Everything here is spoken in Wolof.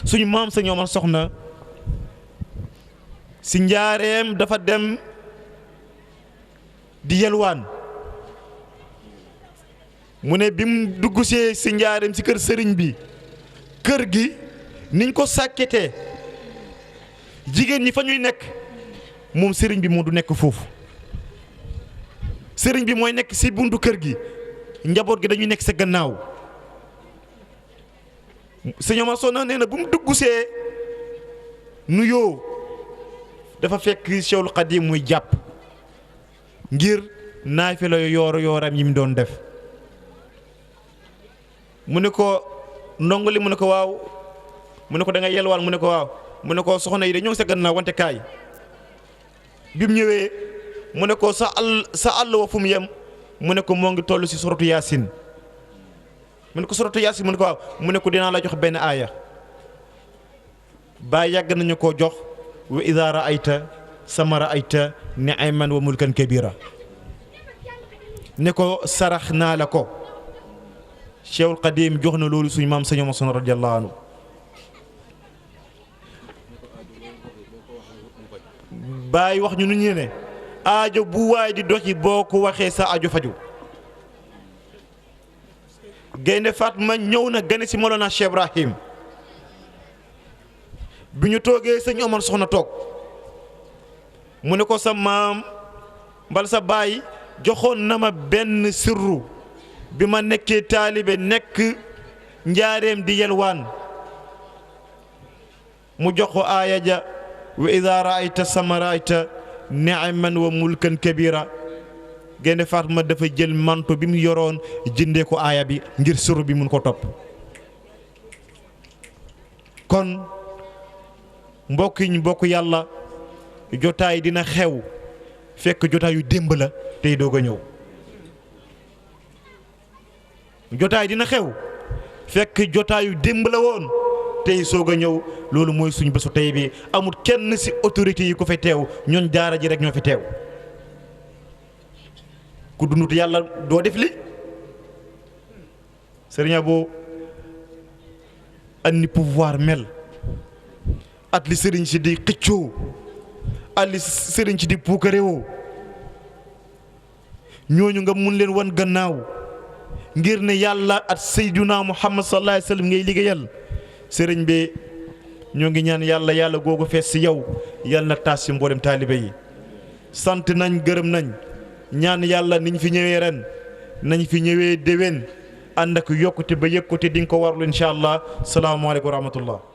suñu maam Sëñ Omar Soxna si njaareem dafa dem di yelwaan mu ne bi mu dugg see si njaareem si kër sëriñ bi kër gi niñ ko sàkketee jigéen ñi fa ñuy nekk moom sëriñ bi moo du nekk foofu sëriñ bi mooy nekk si buntu kër gi njaboot gi dañuy nekk sa gannaaw Sëñ Omar Soxna nee na bu mu dugg see nuyoo dafa fekk Cheikhul Khadim muy jàpp ngir naafila yooram yi mu doon def mu ne ko ndongo li mu ne ko waaw mu ne ko da nga yelwaan mu ne ko waaw mu ne ko soxna yi dañoo sa gannaaw wante kaay bi mu ñëwee mu ne ko sa àll wa fu mu yem mu ne ko moo ngi toll si suratu yaasin mu ne ko suratu yaasin mu ne ko waaw mu ne ko dinaa la jox benn aaya ba yàgg nañu koo jox wa idaa raayta sama raayta ni'man wa mulkan kabira ne ko sarax naa la ko Cheikhul Khadim jox na loolu suñu maam Sëñ Omar Soxna radiyallahu anhu bàyyi wax ñu nu ñu ne aajo bu waay di doxi boo ko waxee sa aajo faju Gaynde Fatma ñëw na gane si Mawlana Cheikh Ibrahim bi ñu toogee Sëñ Omar Soxna toog mu ne ko sa maam mbal sa baay joxoon na ma benn sirru bi ma nekkee taalibe nekk njaareem di yelwaan mu jox ko aaya ja wa idaa raayta sama raayta ni'man wa mulkan kabira Gaynde Fatma dafa jël manto bi mu yoroon jëndee ko aaya bi ngir sirru bi mun ko topp kon mbokk yi mbokk yàlla jotaay dina xew fekk jotaay yu démb la tey doog a ñëw jotaay dina xew fekk jotaay yu démb la woon tey soog a ñëw loolu mooy suñu bésu tey bi amul kenn ci autorité yi ko fi teew ñooñ daara ji rek ñoo fi teew ku dundut yàlla doo def li Sëriñ Abo an ni pouvoir mel at li sëriñ si di xëccoo at li sëriñ si di puukarewoo ñooñu nga mun leen wan gannaaw ngir ne yàlla at Seydina Muhammad sallallahu alayhi wa sallam ngay liggéeyal sëriñ bi ñoo ngi ñaan yàlla googu fees si yow yàlla na taas si mboolem taalibe yi sant nañ gërëm nañ ñaan yàlla niñ fi ñëwee ren nañ fi ñëwee déwén ànd ak yokkute ba yëkkute di nga ko warlu incha allah salaamaaleykum wa rahmatullah